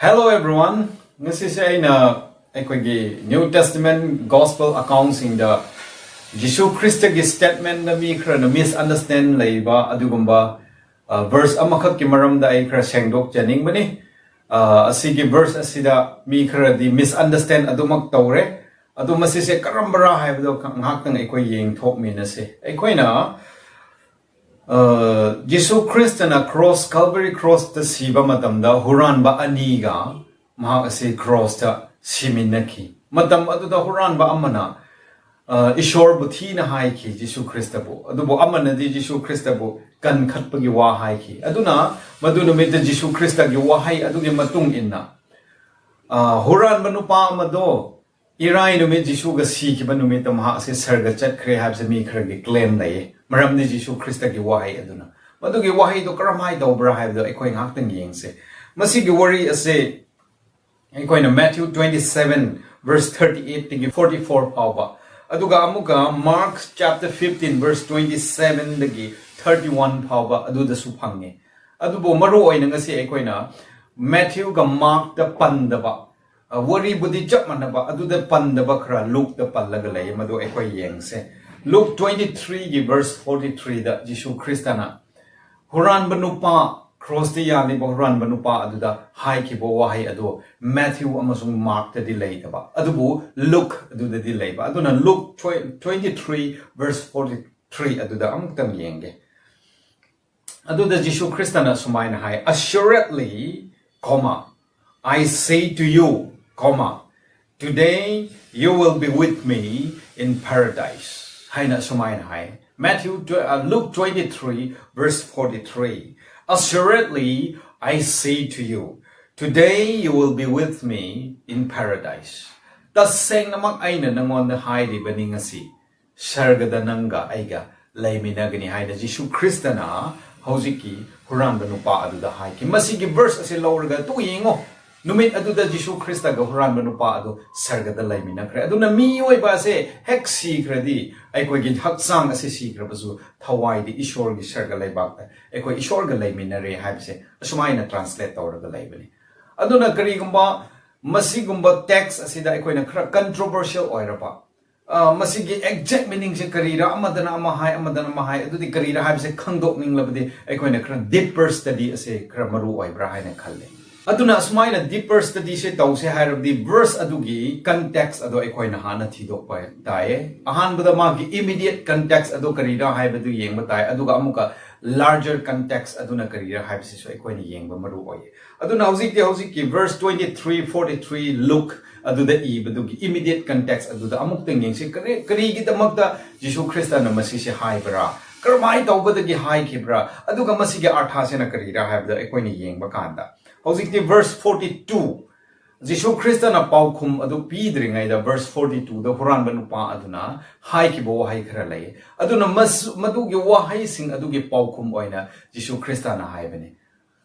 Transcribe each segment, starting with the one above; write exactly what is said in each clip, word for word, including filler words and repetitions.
Hello everyone. ꯉꯁꯤꯁꯦ ꯑꯩꯅ ꯑꯩꯈꯣꯏꯒꯤ New Testament Gospel accountꯁꯤꯡꯗ ꯖꯤꯁꯨ ꯈ꯭ꯔꯤꯁꯇꯒꯤ statementꯗ ꯃꯤ ꯈꯔꯅ misunderstand ꯂꯩꯕ ꯑꯗꯨꯒꯨꯝꯕ verse ꯑꯃꯈꯛꯀꯤ ꯃꯔꯝꯗ ꯑꯩ ꯈꯔ ꯁꯦꯡꯗꯣꯛꯆꯅꯤꯡꯕꯅꯤ꯫ ꯑꯁꯤꯒꯤ verse ꯑꯁꯤꯗ ꯃꯤ ꯈꯔꯗꯤ misunderstand ꯑꯗꯨꯃꯛ ꯇꯧꯔꯦ꯫ ꯑꯗꯨ ꯃꯁꯤꯁꯦ ꯀꯔꯝꯕꯔꯥ ꯍꯥꯏꯕꯗꯣ ꯉꯥꯏꯍꯥꯛꯇꯪ ꯑꯩꯈꯣꯏ ꯌꯦꯡꯊꯣꯛꯃꯤꯟꯅꯁꯦ꯫ ꯑꯩꯈꯣꯏꯅ ꯖꯤꯁꯨ ꯈ꯭ꯔꯤꯁꯇꯅ cross, Calvary crossꯇ ꯁꯤꯕ ꯃꯇꯝꯗ ꯍꯨꯔꯥꯟꯕ ꯑꯅꯤꯒ ꯃꯍꯥꯛ ꯑꯁꯤ crossꯇ ꯁꯤꯃꯤꯟꯅꯈꯤ꯫ ꯃꯇꯝ ꯑꯗꯨꯗ ꯍꯨꯔꯥꯟꯕ ꯑꯃꯅ ꯏꯁꯣꯔꯕꯨ ꯊꯤꯅ ꯍꯥꯏꯈꯤ, ꯖꯤꯁꯨ ꯈ꯭ꯔꯤꯁꯇꯕꯨ꯫ ꯑꯗꯨꯕꯨ ꯑꯃꯅꯗꯤ ꯖꯤꯁꯨ ꯈ꯭ꯔꯤꯁꯇꯕꯨ ꯀꯟꯈꯠꯄꯒꯤ ꯋꯥ ꯍꯥꯏꯈꯤ꯫ ꯑꯗꯨꯅ ꯃꯗꯨ ꯅꯨꯃꯤꯠꯇ ꯖꯤꯁꯨ ꯈ꯭ꯔꯤꯁꯇꯒꯤ ꯋꯥꯍꯩ ꯑꯗꯨꯒꯤ ꯃꯇꯨꯡ ꯏꯟꯅ ꯍꯨꯔꯥꯟꯕ ꯅꯨꯄꯥ ꯑꯃꯗꯣ ꯏꯔꯥꯏ ꯅꯨꯃꯤꯠ ꯖꯤꯁꯨꯒ ꯁꯤꯈꯤꯕ ꯅꯨꯃꯤꯠꯇ ꯃꯍꯥꯛ ꯑꯁꯤ ꯁꯔꯒ ꯆꯠꯈ꯭ꯔꯦ ꯍꯥꯏꯕꯁꯦ ꯃꯤ ꯈꯔꯒꯤ claim ꯂꯩꯌꯦ꯫ ꯃꯔꯝꯗꯤ ꯖꯤꯁꯨ ꯈ꯭ꯔꯤꯁꯇꯒꯤ ꯋꯥꯍꯩ ꯑꯗꯨꯅ꯫ ꯃꯗꯨꯒꯤ ꯋꯥꯍꯩꯗꯣ ꯀꯔꯝꯍꯥꯏꯅ ꯇꯧꯕ꯭ꯔꯥ ꯍꯥꯏꯕꯗꯣ ꯑꯩꯈꯣꯏ ꯉꯥꯏꯍꯥꯛꯇꯪ ꯌꯦꯡꯁꯦ꯫ ꯃꯁꯤꯒꯤ ꯋꯥꯔꯤ ꯑꯁꯦ ꯑꯩꯈꯣꯏꯅ Matthew twenty seven verse thirty eight ꯇꯒꯤ forty four ꯐꯥꯎꯕ, ꯑꯗꯨꯒ ꯑꯃꯨꯛꯀ Mark chapter fifteen verse twenty seven ꯗꯒꯤ thirty one ꯐꯥꯎꯕ ꯑꯗꯨꯗꯁꯨ ꯐꯪꯉꯦ꯫ ꯑꯗꯨꯕꯨ ꯃꯔꯨ ꯑꯣꯏꯅ ꯉꯁꯤ ꯑꯩꯈꯣꯏꯅ Matthewꯒ Markꯇ ꯄꯟꯗꯕ, ꯋꯥꯔꯤꯕꯨꯗꯤ ꯆꯞ ꯃꯥꯟꯅꯕ, ꯑꯗꯨꯗ ꯄꯟꯗꯕ ꯈꯔ Lukeꯇ ꯄꯜꯂꯒ ꯂꯩ, ꯃꯗꯨ ꯑꯩꯈꯣꯏ ꯌꯦꯡꯁꯦ꯫ Luke twenty threeꯒꯤ verse forty threeꯗ ꯖꯤꯁꯨ ꯈ꯭ꯔꯤꯁꯇꯅ ꯍꯨꯔꯥꯟꯕ ꯅꯨꯄꯥ, crossꯇ ꯌꯥꯜꯂꯤꯕ ꯍꯨꯔꯥꯟꯕ ꯅꯨꯄꯥ ꯑꯗꯨꯗ ꯍꯥꯏꯈꯤꯕ ꯋꯥꯍꯩ ꯑꯗꯨ Matthew ꯑꯃꯁꯨꯡ Markꯇꯗꯤ ꯂꯩꯇꯕ, ꯑꯗꯨꯕꯨ Luke ꯑꯗꯨꯗꯗꯤ ꯂꯩꯕ꯫ ꯑꯗꯨꯅ Luke twenty three verse forty three ꯑꯗꯨꯗ ꯑꯃꯨꯛꯇꯪ ꯌꯦꯡꯒꯦ꯫ ꯑꯗꯨꯗ ꯖꯤꯁꯨ ꯈ꯭ꯔꯤꯁꯇꯅ ꯁꯨꯃꯥꯏꯅ ꯍꯥꯏ, "Assuredly, comma, I say to you, comma, today you will be with me in paradise," ꯍꯥꯏꯅ ꯁꯨꯃꯥꯏꯅ ꯍꯥꯏ꯫ Matthew tw- uh, Luke twenty three verse forty three, "Assuredly, I say to you, today you will be with me in paradise." ꯇꯁꯦꯡꯅꯃꯛ ꯑꯩꯅ ꯅꯉꯣꯟꯗ ꯍꯥꯏꯔꯤꯕꯅꯤ, ꯉꯁꯤ ꯁꯔꯒꯗ ꯅꯪꯒ ꯑꯩꯒ ꯂꯩꯃꯤꯟꯅꯒꯅꯤ ꯍꯥꯏꯅ ꯖꯤꯁꯨ ꯈ꯭ꯔꯤꯁꯇꯅ ꯍꯧꯖꯤꯛꯀꯤ ꯍꯨꯔꯥꯟꯕ ꯅꯨꯄꯥ ꯑꯗꯨꯗ ꯍꯥꯏꯈꯤ꯫ ꯃꯁꯤꯒꯤ verse ꯑꯁꯤ ꯂꯧꯔꯒ ꯇꯨ ꯌꯦꯡꯉꯣ꯫ ꯅꯨꯃꯤꯠ ꯑꯗꯨꯗ ꯖꯤꯁꯨ ꯈ꯭ꯔꯤꯁꯇꯒ ꯍꯨꯔꯥꯟꯕ ꯅꯨꯄꯥ ꯑꯗꯨ ꯁꯔꯒꯗ ꯂꯩꯃꯤꯟꯅꯈ꯭ꯔꯦ꯫ ꯑꯗꯨꯅ ꯃꯤꯑꯣꯏꯕ ꯑꯁꯦ ꯍꯦꯛ ꯁꯤꯈ꯭ꯔꯗꯤ, ꯑꯩꯈꯣꯏꯒꯤ ꯍꯛꯆꯥꯡ ꯑꯁꯤ ꯁꯤꯈ꯭ꯔꯕꯁꯨ, ꯊꯋꯥꯏꯗꯤ ꯏꯁꯣꯔꯒꯤ ꯁꯔꯒ ꯂꯩꯕꯥꯛꯇ ꯑꯩꯈꯣꯏ ꯏꯁꯣꯔꯒ ꯂꯩꯃꯤꯟꯅꯔꯦ ꯍꯥꯏꯕꯁꯦ ꯑꯁꯨꯃꯥꯏꯅ translate ꯇꯧꯔꯒ ꯂꯩꯕꯅꯤ꯫ ꯑꯗꯨꯅ ꯀꯔꯤꯒꯨꯝꯕ ꯃꯁꯤꯒꯨꯝꯕ text ꯑꯁꯤꯗ ꯑꯩꯈꯣꯏꯅ ꯈꯔ controversial ꯑꯣꯏꯔꯕ, ꯑ, ꯃꯁꯤꯒꯤ exact meaningꯁꯦ ꯀꯔꯤꯔ, ꯑꯃꯗꯅ ꯑꯃ ꯍꯥꯏ, ꯑꯃꯗꯅ ꯑꯃ ꯍꯥꯏ, ꯑꯗꯨꯗꯤ ꯀꯔꯤꯔ ꯍꯥꯏꯕꯁꯦ ꯈꯪꯗꯣꯛꯅꯤꯡꯂꯕꯗꯤ ꯑꯩꯈꯣꯏꯅ ꯈꯔ deeper study ꯑꯁꯦ ꯈꯔ ꯃꯔꯨ ꯑꯣꯏꯕ꯭ꯔꯥ ꯍꯥꯏꯅ ꯈꯜꯂꯦ꯫ ꯑꯗꯨꯅ ꯑꯁꯨꯃꯥꯏꯅ deeper studyꯁꯦ ꯇꯧꯁꯦ ꯍꯥꯏꯔꯕꯗꯤ verse ꯑꯗꯨꯒꯤ context ꯑꯗꯣ ꯑꯩꯈꯣꯏꯅ ꯍꯥꯟꯅ ꯊꯤꯗꯣꯛꯄ ꯇꯥꯏꯌꯦ꯫ ꯑꯍꯥꯟꯕꯗ ꯃꯥꯒꯤ immediate context ꯑꯗꯣ ꯀꯔꯤꯔ ꯍꯥꯏꯕꯗꯨ ꯌꯦꯡꯕ ꯇꯥꯏ, ꯑꯗꯨꯒ ꯑꯃꯨꯛꯀ larger context ꯑꯗꯨꯅ ꯀꯔꯤꯔ ꯍꯥꯏꯕꯁꯤꯁꯨ ꯑꯩꯈꯣꯏꯅ ꯌꯦꯡꯕ ꯃꯔꯨ ꯑꯣꯏꯌꯦ꯫ ꯑꯗꯨꯅ ꯍꯧꯖꯤꯛꯇꯤ ꯍꯧꯖꯤꯛꯀꯤ verse twenty three, forty three Luke ꯑꯗꯨꯗ ꯏꯕꯗꯨꯒꯤ immediate context ꯑꯗꯨꯗ ꯑꯃꯨꯛꯇꯪ ꯌꯦꯡꯁꯤ꯫ ꯀꯔꯤ, ꯀꯔꯤꯒꯤꯗꯃꯛꯇ ꯖꯤꯁꯨ ꯈ꯭ꯔꯤꯁꯇꯅ ꯃꯁꯤꯁꯦ ꯍꯥꯏꯕ꯭ꯔꯥ? ꯀꯔꯝꯍꯥꯏꯅ ꯇꯧꯕꯗꯒꯤ ꯍꯥꯏꯈꯤꯕ꯭ꯔꯥ? ꯑꯗꯨꯒ ꯃꯁꯤꯒꯤ ꯑꯔꯊꯥꯁꯤꯅ ꯀꯔꯤꯔꯥ ꯍꯥꯏꯕꯗꯣ ꯑꯩꯈꯣꯏꯅ ꯌꯦꯡꯕ ꯀꯥꯟꯗ, ꯍꯧꯖꯤꯛꯇꯤ verse forty two, ꯖꯤꯁꯨ ꯈ꯭ꯔꯤꯁꯇꯅ ꯄꯥꯎꯈꯨꯝ ꯑꯗꯨ ꯄꯤꯗ꯭ꯔꯤꯉꯩꯗ verse forty twoꯗ ꯍꯨꯔꯥꯟꯕ ꯅꯨꯄꯥ ꯑꯗꯨꯅ ꯍꯥꯏꯈꯤꯕ ꯋꯥꯍꯩ ꯈꯔ ꯂꯩ꯫ ꯑꯗꯨꯅ ꯃꯁ-, ꯃꯗꯨꯒꯤ ꯋꯥꯍꯩꯁꯤꯡ ꯑꯗꯨꯒꯤ ꯄꯥꯎꯈꯨꯝ ꯑꯣꯏꯅ ꯖꯤꯁꯨ ꯈ꯭ꯔꯤꯁꯇꯅ ꯍꯥꯏꯕꯅꯤ꯫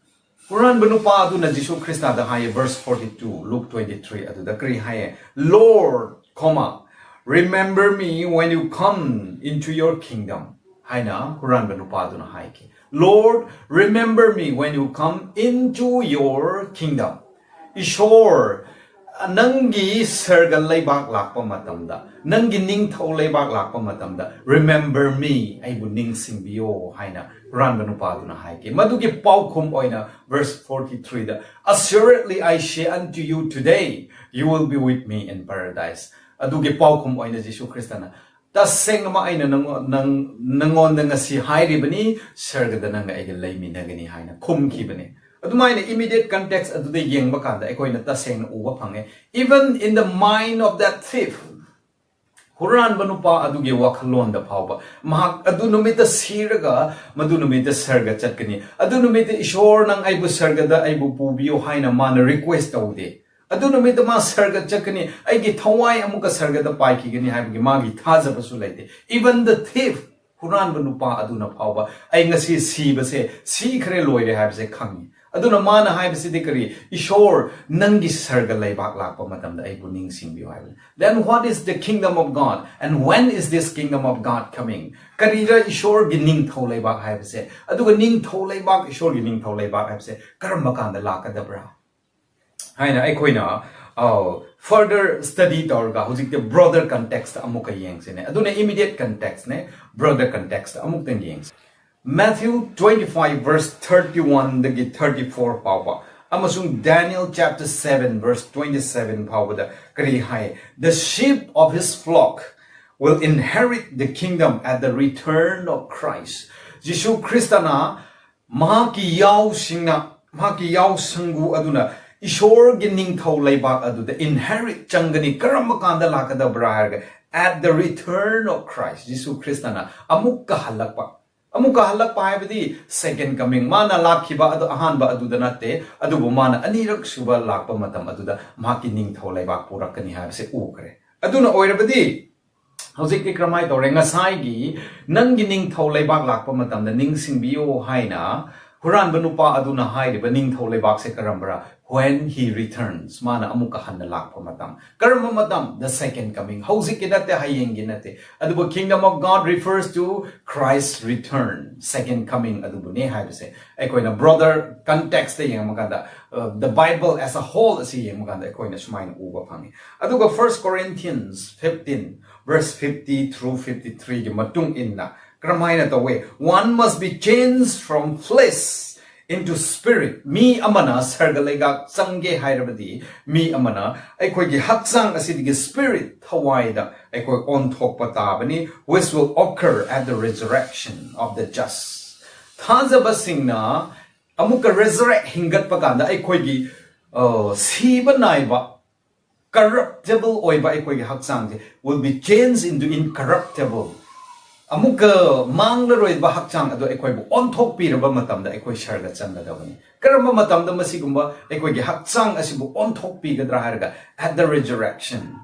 ꯍꯨꯔꯥꯟꯕ ꯅꯨꯄꯥ ꯑꯗꯨꯅ ꯖꯤꯁꯨ ꯈ꯭ꯔꯤꯁꯇꯗ ꯍꯥꯏꯌꯦ, verse forty two, Luke twenty three ꯑꯗꯨꯗ ꯀꯔꯤ ꯍꯥꯏꯌꯦ? "Lord, comma, remember me when you come into your kingdom," ꯍꯥꯏꯅ ꯍꯨꯔꯥꯟꯕ ꯅꯨꯄꯥ ꯑꯗꯨꯅ ꯍꯥꯏꯈꯤ꯫ "Lord, remember me when you come into your kingdom." ꯏꯁꯣꯔ, ꯅꯪꯒꯤ ꯁꯔꯒ ꯂꯩꯕꯥꯛ ꯂꯥꯛꯄ ꯃꯇꯝꯗ, ꯅꯪꯒꯤ ꯅꯤꯡꯊꯧ ꯂꯩꯕꯥꯛ ꯂꯥꯛꯄ ꯃꯇꯝꯗ, "Remember me," ꯑꯩꯕꯨ ꯅꯤꯡꯁꯤꯡꯕꯤꯌꯣ ꯍꯥꯏꯅ ꯍꯨꯔꯥꯟꯕ ꯅꯨꯄꯥ ꯑꯗꯨꯅ ꯍꯥꯏꯈꯤ꯫ ꯃꯗꯨꯒꯤ ꯄꯥꯎꯈꯨꯝ ꯑꯣꯏꯅ verse forty threeꯗ, "Assuredly I say unto you today, you will be with me in paradise." ꯑꯗꯨꯒꯤ ꯄꯥꯎꯈꯨꯝ ꯑꯣꯏꯅ ꯖꯤꯁꯨ ꯈ꯭ꯔꯤꯁꯇꯅ, "ꯇꯁꯦꯡꯅꯃꯛ ꯑꯩꯅ ꯅꯉꯣ-, ꯅꯪ, ꯅꯉꯣꯟꯗ ꯉꯁꯤ ꯍꯥꯏꯔꯤꯕꯅꯤ, ꯁꯔꯒꯗ ꯅꯪꯒ ꯑꯩꯒ ꯂꯩꯃꯤꯟꯅꯒꯅꯤ" ꯍꯥꯏꯅ ꯈꯨꯝꯈꯤꯕꯅꯤ꯫ ꯑꯗꯨꯃꯥꯏꯅ immediate context ꯑꯗꯨꯗ ꯌꯦꯡꯕ ꯀꯥꯟꯗ ꯑꯩꯈꯣꯏꯅ ꯇꯁꯦꯡꯅ ꯎꯕ ꯐꯪꯉꯦ꯫ Even in the mind of that thief, ꯍꯨꯔꯥꯟꯕ ꯅꯨꯄꯥ ꯑꯗꯨꯒꯤ ꯋꯥꯈꯜꯂꯣꯟꯗ ꯐꯥꯎꯕ, ꯃꯍꯥꯛ ꯑꯗꯨ ꯅꯨꯃꯤꯠꯇ ꯁꯤꯔꯒ ꯃꯗꯨ ꯅꯨꯃꯤꯠꯇ ꯁꯔꯒ ꯆꯠꯀꯅꯤ, ꯑꯗꯨ ꯅꯨꯃꯤꯠꯇ "ꯏꯁꯣꯔ, ꯅꯪ ꯑꯩꯕꯨ ꯁꯔꯒꯗ ꯑꯩꯕꯨ ꯄꯨꯕꯤꯌꯨ" ꯍꯥꯏꯅ ꯃꯥꯅ request ꯇꯧꯗꯦ꯫ ꯑꯗꯨ ꯅꯨꯃꯤꯠꯇ ꯃꯥ ꯁꯔꯒ ꯆꯠꯀꯅꯤ, ꯑꯩꯒꯤ ꯊꯋꯥꯏ ꯑꯃꯨꯛꯀ ꯁꯔꯒꯗ ꯄꯥꯏꯈꯤꯒꯅꯤ ꯍꯥꯏꯕꯒꯤ ꯃꯥꯒꯤ ꯊꯥꯖꯕꯁꯨ ꯂꯩꯇꯦ꯫ Even the thief, ꯍꯨꯔꯥꯟꯕ ꯅꯨꯄꯥ ꯑꯗꯨꯅ ꯐꯥꯎꯕ, "ꯑꯩ ꯉꯁꯤ ꯁꯤꯕꯁꯦ, ꯁꯤꯈ꯭ꯔꯦ, ꯂꯣꯏꯔꯦ" ꯍꯥꯏꯕꯁꯦ ꯈꯪꯉꯤ꯫ ꯑꯗꯨꯅ ꯃꯥꯅ ꯍꯥꯏꯕꯁꯤꯗꯤ ꯀꯔꯤ? "ꯏꯁꯣꯔ, ꯅꯪꯒꯤ ꯁꯔꯒ ꯂꯩꯕꯥꯛ ꯂꯥꯛꯄ ꯃꯇꯝꯗ ꯑꯩꯕꯨ ꯅꯤꯡꯁꯤꯡꯕꯤꯌꯨ" ꯍꯥꯏꯕꯅꯤ꯫ Then what is the kingdom of God? And when is this kingdom of God coming? ꯀꯔꯤꯔ ꯏꯁꯣꯔꯒꯤ ꯅꯤꯡꯊꯧ ꯂꯩꯕꯥꯛ ꯍꯥꯏꯕꯁꯦ? ꯑꯗꯨꯒ ꯅꯤꯡꯊꯧ ꯂꯩꯕꯥꯛ, ꯏꯁꯣꯔꯒꯤ ꯅꯤꯡꯊꯧ ꯂꯩꯕꯥꯛ ꯍꯥꯏꯕꯁꯦ ꯀꯔꯝꯕ ꯀꯥꯟꯗ ꯂꯥꯛꯀꯗꯕ꯭ꯔꯥ? ꯍꯥꯏꯅ ꯑꯩꯈꯣꯏꯅ further study ꯇꯧꯔꯒ ꯍꯧꯖꯤꯛꯇꯤ broader context ꯑꯃꯨꯛꯀ ꯌꯦꯡꯁꯤꯅꯦ꯫ ꯑꯗꯨꯅ immediate context ꯅꯦ, broader context ꯑꯃꯨꯛꯇꯪ ꯌꯦꯡꯁꯤ꯫ Matthew twenty five verse thirty one ꯗꯒꯤ thirty four ꯐꯥꯎꯕ ꯑꯃꯁꯨꯡ Daniel chapter seven verse twenty seven ꯐꯥꯎꯕꯗ ꯀꯔꯤ ꯍꯥꯏ? The sheep of his flock will inherit the kingdom at the return of Christ. ꯖꯤꯁꯨ ꯈ꯭ꯔꯤꯁꯇꯅ ꯃꯍꯥꯛꯀꯤ ꯌꯥꯎꯁꯤꯡꯅ, ꯃꯍꯥꯛꯀꯤ ꯌꯥꯎꯁꯪꯒꯨ ꯑꯗꯨꯅ ꯏꯁꯣꯔꯒꯤ ꯅꯤꯡꯊꯧ ꯂꯩꯕꯥꯛ ꯑꯗꯨꯗ inherit ꯆꯪꯒꯅꯤ꯫ ꯀꯔꯝꯕ ꯀꯥꯟꯗ ꯂꯥꯛꯀꯗꯕ꯭ꯔꯥ ꯍꯥꯏꯔꯒ, at the return of Christ, ꯖꯤꯁꯨ ꯈ꯭ꯔꯤꯁꯇꯅ ꯑꯃꯨꯛꯀ ꯍꯜꯂꯛꯄ꯫ ꯑꯃꯨꯛꯀ ꯍꯜꯂꯛꯄ ꯍꯥꯏꯕꯗꯤ second coming, ꯃꯥꯅ ꯂꯥꯛꯈꯤꯕ ꯑꯗꯨ ꯑꯍꯥꯟꯕ ꯑꯗꯨꯗ ꯅꯠꯇꯦ, ꯑꯗꯨꯕꯨ ꯃꯥꯅ ꯑꯅꯤꯔꯛ ꯁꯨꯕ ꯂꯥꯛꯄ ꯃꯇꯝ ꯑꯗꯨꯗ ꯃꯍꯥꯛꯀꯤ ꯅꯤꯡꯊꯧ ꯂꯩꯕꯥꯛ ꯄꯨꯔꯛꯀꯅꯤ ꯍꯥꯏꯕꯁꯦ ꯎꯈ꯭ꯔꯦ꯫ ꯑꯗꯨꯅ ꯑꯣꯏꯔꯕꯗꯤ ꯍꯧꯖꯤꯛꯇꯤ ꯀꯔꯝꯍꯥꯏꯅ ꯇꯧꯔꯦ? ꯉꯁꯥꯏꯒꯤ ꯅꯪꯒꯤ ꯅꯤꯡꯊꯧ ꯂꯩꯕꯥꯛ ꯂꯥꯛꯄ ꯃꯇꯝꯗ ꯅꯤꯡꯁꯤꯡꯕꯤꯌꯣ ꯍꯥꯏꯅ ꯍꯨꯔꯥꯟꯕ ꯅꯨꯄꯥ ꯑꯗꯨꯅ ꯍꯥꯏꯔꯤꯕ ꯅꯤꯡꯊꯧ ꯂꯩꯕꯥꯛꯁꯦ ꯀꯔꯝꯕꯔꯥ? When he returns, ꯃꯥꯅ ꯑꯃꯨꯛꯀ ꯍꯟꯅ ꯂꯥꯛꯄ ꯃꯇꯝ꯫ ꯀꯔꯝꯕ ꯃꯇꯝ? The second coming. ꯍꯧꯖꯤꯛꯀꯤ ꯅꯠꯇꯦ, ꯍꯌꯦꯡꯒꯤ ꯅꯠꯇꯦ꯫ ꯑꯗꯨꯕꯨ kingdom of God refers to Christ's return, second coming ꯑꯗꯨꯕꯨꯅꯦ ꯍꯥꯏꯕꯁꯦ ꯑꯩꯈꯣꯏꯅ broader context ꯇ ꯌꯦꯡꯕ ꯀꯥꯟꯗ, uh, the Bible as a whole ꯑꯁꯤ ꯌꯦꯡꯕ ꯀꯥꯟꯗ ꯑꯩꯈꯣꯏꯅ ꯁꯨꯃꯥꯏꯅ ꯎꯕ ꯐꯪꯉꯤ꯫ ꯑꯗꯨꯒ First Corinthians fifteen verse fifty through fifty three ꯒꯤ ꯃꯇꯨꯡ ꯏꯟꯅ ꯀꯔꯝꯍꯥꯏꯅ ꯇꯧꯋꯦ? One must be changed from flesh into spirit. ꯃꯤ ꯑꯃꯅ ꯁꯔꯒ ꯂꯩꯕꯥꯛ ꯆꯪꯒꯦ ꯍꯥꯏꯔꯕꯗꯤ ꯃꯤ ꯑꯃꯅ ꯑꯩꯈꯣꯏꯒꯤ ꯍꯛꯆꯥꯡ ꯑꯁꯤꯗꯒꯤ spirit, ꯊꯋꯥꯏꯗ ꯑꯩꯈꯣꯏ ꯑꯣꯟꯊꯣꯛꯄ ꯇꯥꯕꯅꯤ, which will occur at the resurrection of the just. ꯊꯥꯖꯕꯁꯤꯡꯅ ꯑꯃꯨꯛꯀ resurrect, ꯍꯤꯡꯒꯠꯄ ꯀꯥꯟꯗ ꯑꯩꯈꯣꯏꯒꯤ, ꯑ, ꯁꯤꯕ ꯅꯥꯏꯕ, corruptible ꯑꯣꯏꯕ ꯑꯩꯈꯣꯏꯒꯤ ꯍꯛꯆꯥꯡꯁꯦ will be changed into incorruptible. ꯑꯃꯨꯛꯀ ꯃꯥꯡꯂꯔꯣꯏꯕ ꯍꯛꯆꯥꯡ ꯑꯗꯨ ꯑꯩꯈꯣꯏꯕꯨ ꯑꯣꯟꯊꯣꯛꯄꯤꯔꯕ ꯃꯇꯝꯗ ꯑꯩꯈꯣꯏ ꯁꯔꯒ ꯆꯪꯒꯗꯕꯅꯤ꯫ ꯀꯔꯝꯕ ꯃꯇꯝꯗ ꯃꯁꯤꯒꯨꯝꯕ ꯑꯩꯈꯣꯏꯒꯤ ꯍꯛꯆꯥꯡ ꯑꯁꯤꯕꯨ ꯑꯣꯟꯊꯣꯛꯄꯤꯒꯗ꯭ꯔꯥ ꯍꯥꯏꯔꯒ, at the resurrection,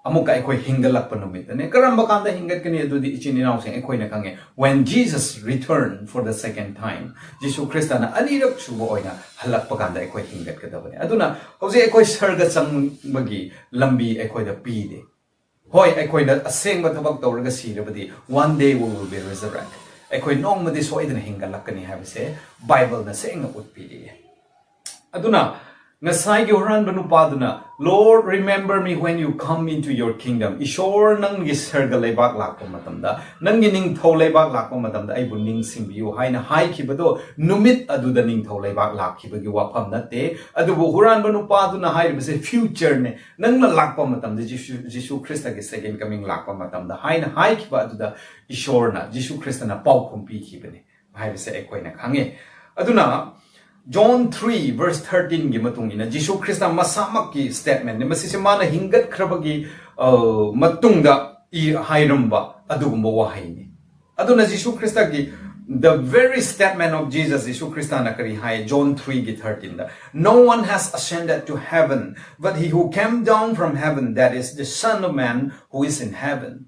ꯑꯃꯨꯛꯀ ꯑꯩꯈꯣꯏ ꯍꯤꯡꯒꯠꯂꯛꯄ ꯅꯨꯃꯤꯠꯇꯅꯦ꯫ ꯀꯔꯝꯕ ꯀꯥꯟꯗ ꯍꯤꯡꯒꯠꯀꯅꯤ? ꯑꯗꯨꯗꯤ ꯏꯆꯤꯟ ꯏꯅꯥꯎꯁꯤꯡ, ꯑꯩꯈꯣꯏꯅ ꯈꯪꯉꯦ, when Jesus return for the second time, ꯖꯤꯁꯨ ꯈ꯭ꯔꯤꯁꯇꯅ ꯑꯅꯤꯔꯛ ꯁꯨꯕ ꯑꯣꯏꯅ ꯍꯜꯂꯛꯄ ꯀꯥꯟꯗ ꯑꯩꯈꯣꯏ ꯍꯤꯡꯒꯠꯀꯗꯕꯅꯦ꯫ ꯑꯗꯨꯅ ꯍꯧꯖꯤꯛ ꯑꯩꯈꯣꯏ ꯁꯔꯒ ꯆꯪꯕꯒꯤ ꯂꯝꯕꯤ ꯑꯩꯈꯣꯏꯗ ꯄꯤꯗꯦ꯫ ꯍꯣꯏ, ꯑꯩꯈꯣꯏꯅ ꯑꯁꯦꯡꯕ ꯊꯕꯛ ꯇꯧꯔꯒ ꯁꯤꯔꯕꯗꯤ, one day we will be resurrect, ꯑꯩꯈꯣꯏ ꯅꯣꯡꯃꯗꯤ ꯁꯣꯏꯗꯅ ꯍꯤꯡꯒꯠꯂꯛꯀꯅꯤ ꯍꯥꯏꯕꯁꯦ ꯕꯥꯏꯕꯜꯅ ꯁꯦꯡꯅ ꯎꯠꯄꯤꯔꯤꯌꯦ꯫ ꯑꯗꯨꯅ ꯉꯁꯥꯏꯒꯤ ꯍꯨꯔꯥꯟꯕ ꯅꯨꯄꯥꯗꯨꯅ, "Lord, remember me when you come into your kingdom." ꯏꯁꯣꯔ, ꯅꯪꯒꯤ ꯁꯔꯒ ꯂꯩꯕꯥꯛ ꯂꯥꯛꯄ ꯃꯇꯝꯗ, ꯅꯪꯒꯤ ꯅꯤꯡꯊꯧ ꯂꯩꯕꯥꯛ ꯂꯥꯛꯄ ꯃꯇꯝꯗ ꯑꯩꯕꯨ ꯅꯤꯡꯁꯤꯡꯕꯤꯌꯨ ꯍꯥꯏꯅ ꯍꯥꯏꯈꯤꯕꯗꯣ ꯅꯨꯃꯤꯠ ꯑꯗꯨꯗ ꯅꯤꯡꯊꯧ ꯂꯩꯕꯥꯛ ꯂꯥꯛꯈꯤꯕꯒꯤ ꯋꯥꯐꯝ ꯅꯠꯇꯦ꯫ ꯑꯗꯨꯕꯨ ꯍꯨꯔꯥꯟꯕ ꯅꯨꯄꯥꯗꯨꯅ ꯍꯥꯏꯔꯤꯕꯁꯦ future ꯅꯦ꯫ ꯅꯪꯅ ꯂꯥꯛꯄ ꯃꯇꯝꯗ ꯖꯤꯁꯨ, ꯖꯤꯁꯨ ꯈ꯭ꯔꯤꯁꯇꯒꯤ second coming ꯂꯥꯛꯄ ꯃꯇꯝꯗ ꯍꯥꯏꯅ ꯍꯥꯏꯈꯤꯕ ꯑꯗꯨꯗ ꯏꯁꯣꯔꯅ, ꯖꯤꯁꯨ ꯈ꯭ꯔꯤꯁꯇꯅ ꯄꯥꯎꯈꯨꯝ ꯄꯤꯈꯤꯕꯅꯦ ꯍꯥꯏꯕꯁꯦ ꯑꯩꯈꯣꯏꯅ ꯈꯪꯉꯦ꯫ ꯑꯗꯨꯅ John three verse thirteen ꯒꯤ ꯃꯇꯨꯡ ꯏꯟꯅ ꯖꯤꯁꯨ ꯈ꯭ꯔꯤꯁꯇ ꯃꯁꯥꯃꯛꯀꯤ statement ꯅꯤ꯫ ꯃꯁꯤꯁꯦ ꯃꯥꯅ ꯍꯤꯡꯒꯠꯈ꯭ꯔꯕꯒꯤ, ꯑ, ꯃꯇꯨꯡꯗ ꯏ-, ꯍꯥꯏꯔꯝꯕ ꯑꯗꯨꯒꯨꯝꯕ ꯋꯥꯍꯩꯅꯤ꯫ ꯑꯗꯨꯅ ꯖꯤꯁꯨ ꯈ꯭ꯔꯤꯁꯇꯒꯤ the very statement of Jesus, ꯖꯤꯁꯨ ꯈ꯭ꯔꯤꯁꯇꯅ ꯀꯔꯤ ꯍꯥꯏ? John three ꯒꯤ thirteen the, "No one has ascended to heaven, but he who came down from heaven, that is the Son of Man who is in heaven."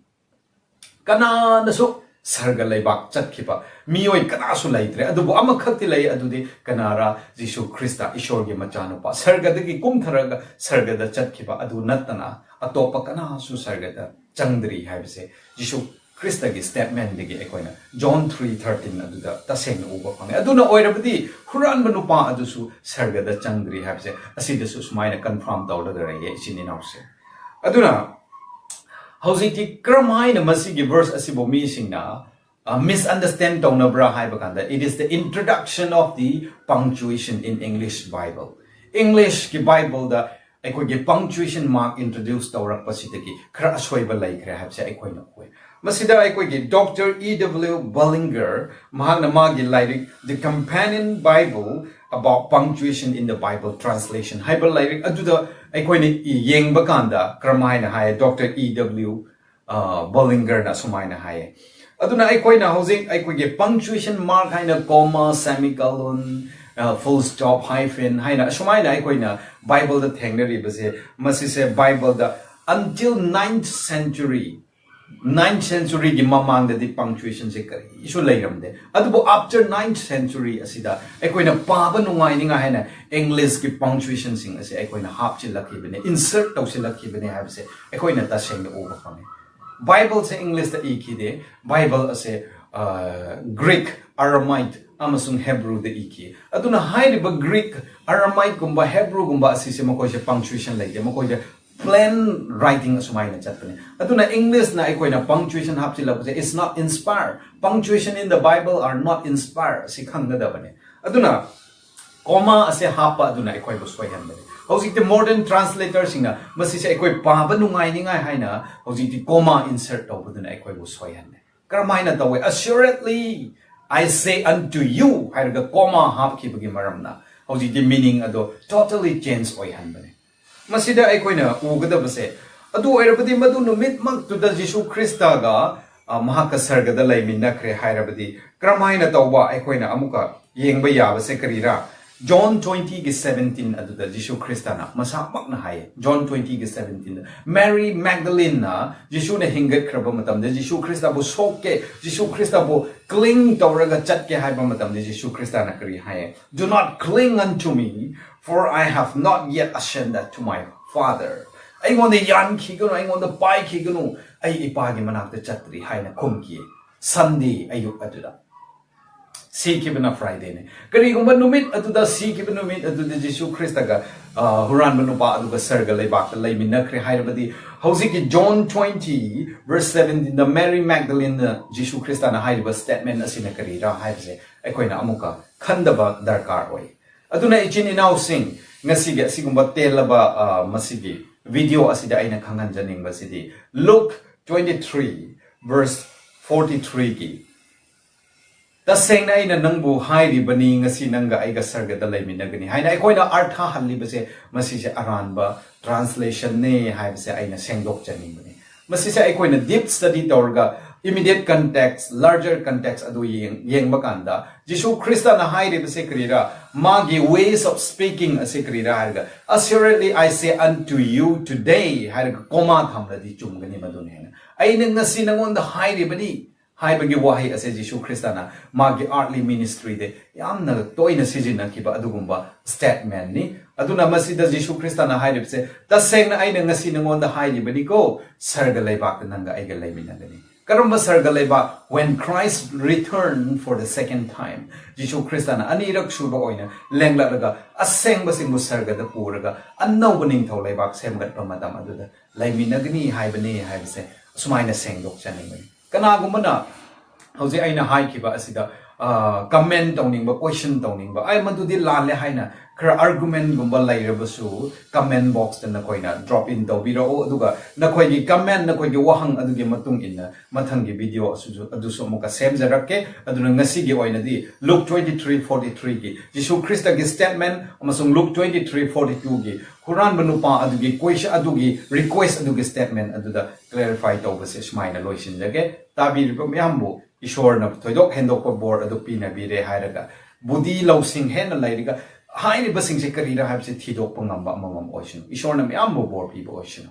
ꯀꯅꯥꯅꯁꯨ ꯁꯔꯒ ꯂꯩꯕꯥꯛ ꯆꯠꯈꯤꯕ ꯃꯤꯑꯣꯏ ꯀꯅꯥꯁꯨ ꯂꯩꯇ꯭ꯔꯦ, ꯑꯗꯨꯕꯨ ꯑꯃꯈꯛꯇꯤ ꯂꯩ, ꯑꯗꯨꯗꯤ ꯀꯅꯥꯔ? ꯖꯤꯁꯨ ꯈ꯭ꯔꯤꯁꯇ, ꯏꯁꯣꯔꯒꯤ ꯃꯆꯥꯅꯨꯄꯥ, ꯁꯔꯒꯗꯒꯤ ꯀꯨꯝꯊꯔꯒ ꯁꯔꯒꯗ ꯆꯠꯈꯤꯕ ꯑꯗꯨ ꯅꯠꯇꯅ ꯑꯇꯣꯞꯄ ꯀꯅꯥꯁꯨ ꯁꯔꯒꯗ ꯆꯪꯗ꯭ꯔꯤ ꯍꯥꯏꯕꯁꯦ ꯖꯤꯁꯨ ꯈ꯭ꯔꯤꯁꯇꯒꯤ statement ꯗꯒꯤ ꯑꯩꯈꯣꯏꯅ John three thirteen ꯑꯗꯨꯗ ꯇꯁꯦꯡꯅ ꯎꯕ ꯐꯪꯉꯦ꯫ ꯑꯗꯨꯅ ꯑꯣꯏꯔꯕꯗꯤ ꯍꯨꯔꯥꯟꯕ ꯅꯨꯄꯥ ꯑꯗꯨꯁꯨ ꯁꯔꯒꯗ ꯆꯪꯗ꯭ꯔꯤ ꯍꯥꯏꯕꯁꯦ ꯑꯁꯤꯗꯁꯨ ꯁꯨꯃꯥꯏꯅ confirm ꯇꯧꯔꯒ ꯂꯩꯌꯦ, ꯏꯆꯤꯟ ꯏꯅꯥꯎꯁꯦ꯫ ꯑꯗꯨꯅ ꯍꯧꯖꯤꯛꯇꯤ ꯀꯔꯝ ꯍꯥꯏꯅ ꯃꯁꯤꯒꯤ verse ꯑꯁꯤꯕꯨ ꯃꯤꯁꯤꯡꯅ, ꯑ, misunderstand ꯇꯧꯅꯕ꯭ꯔꯥ ꯍꯥꯏꯕ ꯀꯥꯟꯗ, it is the introduction of the punctuation in English Bible. English ꯀꯤ Bible ꯗ ꯑꯩꯈꯣꯏꯒꯤ punctuation mark introduce ꯇꯧꯔꯛꯄꯁꯤꯗꯒꯤ ꯈꯔ ꯑꯁꯣꯏꯕ ꯂꯩꯈ꯭ꯔꯦ ꯍꯥꯏꯕꯁꯦ ꯑꯩꯈꯣꯏꯅ ꯎꯏ꯫ ꯃꯁꯤꯗ ꯑꯩꯈꯣꯏꯒꯤ Doctor E W Bullinger, ꯃꯍꯥꯛꯅ ꯃꯥꯒꯤ ꯂꯥꯏꯔꯤꯛ The Companion Bible About Punctuation in the Bible Translation ꯍꯥꯏꯕ ꯂꯥꯏꯔꯤꯛ ꯑꯗꯨꯗ ꯑꯩꯈꯣꯏꯅ ꯌꯦꯡꯕ ꯀꯥꯟꯗ ꯀꯔꯝ ꯍꯥꯏꯅ ꯍꯥꯏ? Doctor E W, ꯑ, Bullinger ꯅ ꯁꯨꯃꯥꯏꯅ ꯍꯥꯏꯌꯦ꯫ ꯑꯗꯨꯅ ꯑꯩꯈꯣꯏꯅ ꯍꯧꯖꯤꯛ ꯑꯩꯈꯣꯏꯒꯤ punctuation mark ꯍꯥꯏꯅ comma, semicolon, ꯑ, full stop, hyphen ꯍꯥꯏꯅ ꯑꯁꯨꯃꯥꯏꯅ ꯑꯩꯈꯣꯏꯅ Bible ꯗ ꯊꯦꯡꯅꯔꯤꯕꯁꯦ, ꯃꯁꯤꯁꯦ Bible ꯗ until ninth century, ninth century ꯒꯤ ꯃꯃꯥꯡꯗꯗꯤ punctuation ꯁꯦ ꯀꯔꯤꯁꯨ ꯂꯩꯔꯝꯗꯦ꯫ ꯑꯗꯨꯕꯨ after ninth century ꯑꯁꯤꯗ ꯑꯩꯈꯣꯏꯅ ꯄꯥꯕ ꯅꯨꯡꯉꯥꯏꯅꯤꯡꯉꯥꯏ ꯍꯥꯏꯅ English ꯀꯤ punctuation ꯁꯤꯡ ꯑꯁꯦ ꯑꯩꯈꯣꯏꯅ ꯍꯥꯞꯆꯤꯜꯂꯛꯈꯤꯕꯅꯦ, insert ꯇꯧꯁꯤꯜꯂꯛꯈꯤꯕꯅꯦ ꯍꯥꯏꯕꯁꯦ ꯑꯩꯈꯣꯏꯅ ꯇꯁꯦꯡꯅ ꯎꯕ ꯐꯪꯉꯦ꯫ Bible ꯁꯦ English ꯇ ꯏꯈꯤꯗꯦ꯫ Bible ꯑꯁꯦ, ꯑ, Greek, Aramaic ꯑꯃꯁꯨꯡ Hebrewꯗ ꯏꯈꯤ꯫ ꯑꯗꯨꯅ ꯍꯥꯏꯔꯤꯕ Greek, Aramaic ꯀꯨꯝꯕ, Hebrew ꯒꯨꯝꯕ ꯑꯁꯤꯁꯦ ꯃꯈꯣꯏꯁꯦ punctuation ꯂꯩꯇꯦ, ꯃꯈꯣꯏꯁꯦ plain writing ꯑꯁꯨꯃꯥꯏꯅ ꯆꯠꯄꯅꯦ꯫ ꯑꯗꯨꯅ Englishꯅ ꯑꯩꯈꯣꯏꯅ punctuation ꯍꯥꯞꯆꯤꯜꯂꯛꯄꯁꯦ is not inspired, punctuation in the Bible are not inspired, ꯑꯁꯤ ꯈꯪꯒꯗꯕꯅꯦ꯫ ꯑꯗꯨꯅ comma ꯑꯁꯦ ꯍꯥꯞꯄ ꯑꯗꯨꯅ ꯑꯩꯈꯣꯏꯕꯨ ꯁꯣꯏꯍꯟꯕꯅꯦ꯫ ꯍꯧꯖꯤꯛꯇꯤ modern translatorꯁꯤꯡꯅ ꯃꯁꯤꯁꯦ ꯑꯩꯈꯣꯏ ꯄꯥꯕ ꯅꯨꯡꯉꯥꯏꯅꯤꯉꯥꯏ ꯍꯥꯏꯅ ꯍꯧꯖꯤꯛꯇꯤ comma insert ꯇꯧꯕꯗꯨꯅ ꯑꯩꯈꯣꯏꯕꯨ ꯁꯣꯏꯍꯜꯂꯦ꯫ ꯀꯔꯝꯍꯥꯏꯅ ꯇꯧꯋꯦ? "Assuredly I say unto you" ꯍꯥꯏꯔꯒ comma ꯍꯥꯞꯈꯤꯕꯒꯤ ꯃꯔꯝꯅ ꯍꯧꯖꯤꯛꯇꯤ meaning ꯑꯗꯣ totally change ꯑꯣꯏꯍꯟꯕꯅꯦ꯫ ꯃꯁꯤꯗ ꯑꯩꯈꯣꯏꯅ ꯎꯒꯗꯕꯁꯦ, ꯑꯗꯨ ꯑꯣꯏꯔꯕꯗꯤ ꯃꯗꯨ ꯅꯨꯃꯤꯠꯃꯛꯇꯨꯗ ꯖꯤꯁꯨ ꯈ꯭ꯔꯤꯁꯇꯒ, ꯑ, ꯃꯍꯥꯛꯀ ꯁꯔꯒꯗ ꯂꯩꯃꯤꯟꯅꯈ꯭ꯔꯦ ꯍꯥꯏꯔꯕꯗꯤ ꯀꯔꯝꯍꯥꯏꯅ ꯇꯧꯕ? ꯑꯩꯈꯣꯏꯅ ꯑꯃꯨꯛꯀ ꯌꯦꯡꯕ ꯌꯥꯕꯁꯦ ꯀꯔꯤꯔꯥ? John twentyꯒꯤ seventeen ꯑꯗꯨꯗ ꯖꯤꯁꯨ ꯈ꯭ꯔꯤꯁꯇꯅ ꯃꯁꯥꯃꯛꯅ ꯍꯥꯏꯌꯦ꯫ John twentyꯒꯤ seventeen, Mary Magdaleneꯅ ꯖꯤꯁꯨꯅ ꯍꯤꯡꯒꯠꯈ꯭ꯔꯕ ꯃꯇꯝꯗ, ꯖꯤꯁꯨ ꯈ꯭ꯔꯤꯁꯇꯕꯨ ꯁꯣꯛꯀꯦ, ꯖꯤꯁꯨ ꯈ꯭ꯔꯤꯁꯇꯕꯨ cling ꯇꯧꯔꯒ ꯆꯠꯀꯦ ꯍꯥꯏꯕ ꯃꯇꯝꯗ ꯖꯤꯁꯨ ꯈ꯭ꯔꯤꯁꯇꯅ ꯀꯔꯤ ꯍꯥꯏꯌꯦ? "Do not cling unto me, for I have not yet ascended to my Father." ꯑꯩꯉꯣꯟꯗ ꯌꯥꯟꯈꯤꯒꯅꯨ, ꯑꯩꯉꯣꯟꯗ ꯄꯥꯏꯈꯤꯒꯅꯨ, ꯑꯩ ꯏꯄꯥꯒꯤ ꯃꯅꯥꯛꯇ ꯆꯠꯇ꯭ꯔꯤ ꯍꯥꯏꯅ ꯈꯨꯝꯈꯤ꯫ Sunday ꯑꯌꯨꯛ ꯑꯗꯨꯗ꯫ ꯁꯤꯈꯤꯕꯅ Fridayꯅꯦ꯫ ꯀꯔꯤꯒꯨꯝꯕ ꯅꯨꯃꯤꯠ ꯑꯗꯨꯗ, ꯁꯤꯈꯤꯕ ꯅꯨꯃꯤꯠ ꯑꯗꯨꯗ ꯖꯤꯁꯨ ꯈ꯭ꯔꯤꯁꯇꯒ, ꯑ, ꯍꯨꯔꯥꯟꯕ ꯅꯨꯄꯥ ꯑꯗꯨꯒ ꯁꯔꯒ ꯂꯩꯕꯥꯛꯇ ꯂꯩꯃꯤꯟꯅꯈ꯭ꯔꯦ ꯍꯥꯏꯔꯕꯗꯤ, ꯍꯧꯖꯤꯛꯀꯤ John twenty verse seventeenꯗ Mary Magdaleneꯅ ꯖꯤꯁꯨ ꯈ꯭ꯔꯤꯁꯇꯅ ꯍꯥꯏꯔꯤꯕ statement ꯑꯁꯤꯅ ꯀꯔꯤꯔꯥ ꯍꯥꯏꯕꯁꯦ ꯑꯩꯈꯣꯏꯅ ꯑꯃꯨꯛꯀ ꯈꯟꯗꯕ ꯗꯔꯀꯥꯔ ꯑꯣꯏ꯫ ꯑꯗꯨꯅ ꯏꯆꯤꯟ ꯏꯅꯥꯎꯁꯤꯡ, ꯉꯁꯤꯒꯤ ꯑꯁꯤꯒꯨꯝꯕ ꯇꯦꯜꯂꯕ, ꯑ, ꯃꯁꯤꯒꯤ video ꯑꯁꯤꯗ ꯑꯩꯅ ꯈꯪꯍꯟꯖꯅꯤꯡꯕꯁꯤꯗꯤ Luke twenty-three verse forty-threeꯒꯤ "ꯇꯁꯦꯡꯅ ꯑꯩꯅ ꯅꯪꯕꯨ ꯍꯥꯏꯔꯤꯕꯅꯤ, ꯉꯁꯤ ꯅꯪꯒ ꯑꯩꯒ ꯁꯔꯒꯗ ꯂꯩꯃꯤꯟꯅꯒꯅꯤ" ꯍꯥꯏꯅ ꯑꯩꯈꯣꯏꯅ ꯑꯔꯊ ꯍꯜꯂꯤꯕꯁꯦ, ꯃꯁꯤꯁꯦ ꯑꯔꯥꯟꯕ translationꯅꯦ ꯍꯥꯏꯕꯁꯦ ꯑꯩꯅ ꯁꯦꯡꯗꯣꯛꯆꯅꯤꯡꯕꯅꯤ꯫ ꯃꯁꯤꯁꯦ ꯑꯩꯈꯣꯏꯅ deep study ꯇꯧꯔꯒ, immediate context, larger context ꯑꯗꯨ ꯌꯦꯡ-, ꯌꯦꯡꯕ ꯀꯥꯟꯗ, ꯖꯤꯁꯨ ꯈ꯭ꯔꯤꯁꯇꯅ ꯍꯥꯏꯔꯤꯕꯁꯦ ꯀꯔꯤꯔꯥ? ꯃꯥꯒꯤ ways of speaking ꯑꯁꯤ ꯀꯔꯤꯔꯥ ꯍꯥꯏꯔꯒ, "Assuredly I say unto you today" ꯍꯥꯏꯔꯒ comma ꯊꯝꯂꯗꯤ ꯆꯨꯝꯒꯅꯤ, ꯃꯗꯨꯅ ꯍꯦꯟꯅ꯫ "ꯑꯩꯅ ꯉꯁꯤ ꯅꯉꯣꯟꯗ ꯍꯥꯏꯔꯤꯕꯅꯤ" ꯍꯥꯏꯕꯒꯤ ꯋꯥꯍꯩ ꯑꯁꯦ ꯖꯤꯁꯨ ꯈ꯭ꯔꯤꯁꯇꯅ ꯃꯥꯒꯤ earthly ministryꯗ ꯌꯥꯝꯅ ꯇꯣꯏꯅ ꯁꯤꯖꯤꯟꯅꯈꯤꯕ ꯑꯗꯨꯒꯨꯝꯕ statementꯅꯤ꯫ ꯑꯗꯨꯅ ꯃꯁꯤꯗ ꯖꯤꯁꯨ ꯈ꯭ꯔꯤꯁꯇꯅ ꯍꯥꯏꯔꯤꯕꯁꯦ, "ꯇꯁꯦꯡꯅ ꯑꯩꯅ ꯉꯁꯤ ꯅꯉꯣꯟꯗ ꯍꯥꯏꯔꯤꯕꯅꯤꯀꯣ, ꯁꯔꯒ ꯂꯩꯕꯥꯛꯇ ꯅꯪꯒ ꯑꯩꯒ ꯂꯩꯃꯤꯟꯅꯒꯅꯤ"꯫ ꯀꯔꯝꯕ ꯁꯔꯒ ꯂꯩꯕꯥꯛ? When Christ return for the second time, ꯖꯤꯁꯨ ꯈ꯭ꯔꯤꯁꯇꯅ ꯑꯅꯤꯔꯛ ꯁꯨꯕ ꯑꯣꯏꯅ ꯂꯦꯡꯂꯛꯂꯒ ꯑꯁꯦꯡꯕꯁꯤꯡꯕꯨ ꯁꯔꯒꯗ ꯄꯨꯔꯒ ꯑꯅꯧꯕ ꯅꯤꯡꯊꯧ ꯂꯩꯕꯥꯛ ꯁꯦꯝꯒꯠꯄ ꯃꯇꯝ ꯑꯗꯨꯗ ꯂꯩꯃꯤꯟꯅꯒꯅꯤ ꯍꯥꯏꯕꯅꯤ ꯍꯥꯏꯕꯁꯦ ꯑꯁꯨꯃꯥꯏꯅ ꯁꯦꯡꯗꯣꯛꯆꯅꯤꯡꯕꯅꯤ꯫ ꯀꯅꯥꯒꯨꯝꯕꯅ ꯍꯧꯖꯤꯛ ꯑꯩꯅ ꯍꯥꯏꯈꯤꯕ ꯑꯁꯤꯗ ꯀꯃꯦꯟ ꯇꯧꯅꯤꯡꯕ, ꯀꯣꯏꯁꯟ ꯇꯧꯅꯤꯡꯕ, ꯑꯩ ꯃꯗꯨꯗꯤ ꯂꯥꯜꯂꯦ ꯍꯥꯏꯅ ꯈꯔ ꯑꯥꯔꯒꯨꯃꯦꯟꯒꯨꯝꯕ ꯂꯩꯔꯕꯁꯨ ꯀꯃꯦꯟ ꯕꯣꯛꯁꯇ ꯅꯈꯣꯏꯅ ꯗ꯭ꯔꯣꯞ ꯏꯟ ꯇꯧꯕꯤꯔꯛꯑꯣ, ꯑꯗꯨꯒ ꯅꯈꯣꯏꯒꯤ ꯀꯃꯦꯟ, ꯅꯈꯣꯏꯒꯤ ꯋꯥꯍꯪ ꯑꯗꯨꯒꯤ ꯃꯇꯨꯡ ꯏꯟꯅ ꯃꯊꯪꯒꯤ ꯚꯤꯗꯤꯑꯣ ꯑꯗꯨꯁꯨ ꯑꯃꯨꯛꯀ ꯁꯦꯝꯖꯔꯛꯀꯦ꯫ ꯑꯗꯨꯅ ꯉꯁꯤꯒꯤ ꯑꯣꯏꯅꯗꯤ ꯂꯨꯛ ꯇ꯭ꯋꯦꯟꯇꯤ ꯊ꯭ꯔꯤ ꯐꯣꯔꯇꯤ ꯊ꯭ꯔꯤꯒꯤ ꯖꯤꯁꯨ ꯈ꯭ꯔꯤꯁꯇꯒꯤ ꯁ꯭ꯇꯦꯠꯃꯦꯟ ꯑꯃꯁꯨꯡ ꯂꯨꯛ ꯇ꯭ꯋꯦꯟꯇꯤ ꯊ꯭ꯔꯤ ꯐꯣꯔꯇꯤ ꯇꯨꯒꯤ ꯍꯨꯔꯥꯟꯕ ꯅꯨꯄꯥ ꯑꯗꯨꯒꯤ ꯀꯣꯏꯁꯟ ꯑꯗꯨꯒꯤ ꯔꯤꯀ꯭ꯋꯦꯁ ꯑꯗꯨꯒꯤ ꯁ꯭ꯇꯦꯠꯃꯦꯟ ꯑꯗꯨꯗ ꯀ꯭ꯂꯦꯔꯤꯐꯥꯏ ꯇꯧꯕꯁꯦ ꯁꯨꯃꯥꯏꯅ ꯂꯣꯏꯁꯤꯟꯖꯒꯦ꯫ ꯇꯥꯕꯤꯔꯤꯕ ꯃꯌꯥꯝꯕꯨ ꯏꯁꯣꯔꯅ ꯊꯣꯏꯗꯣꯛ ꯍꯦꯟꯗꯣꯛꯄ ꯕꯣꯔ ꯑꯗꯨ ꯄꯤꯅꯕꯤꯔꯦ ꯍꯥꯏꯔꯒ ꯕꯨꯙꯤ ꯂꯧꯁꯤꯡ ꯍꯦꯟꯅ ꯂꯩꯔꯒ ꯍꯥꯏꯔꯤꯕꯁꯤꯡꯁꯦ ꯀꯔꯤꯔ ꯍꯥꯏꯕꯁꯦ ꯊꯤꯗꯣꯛꯄ ꯉꯝꯕ ꯑꯃꯃꯝ ꯑꯣꯏꯁꯅꯨ꯫ ꯏꯁꯣꯔꯅ ꯃꯌꯥꯝꯕꯨ ꯕꯣꯔ ꯄꯤꯕ ꯑꯣꯏꯁꯅꯨ꯫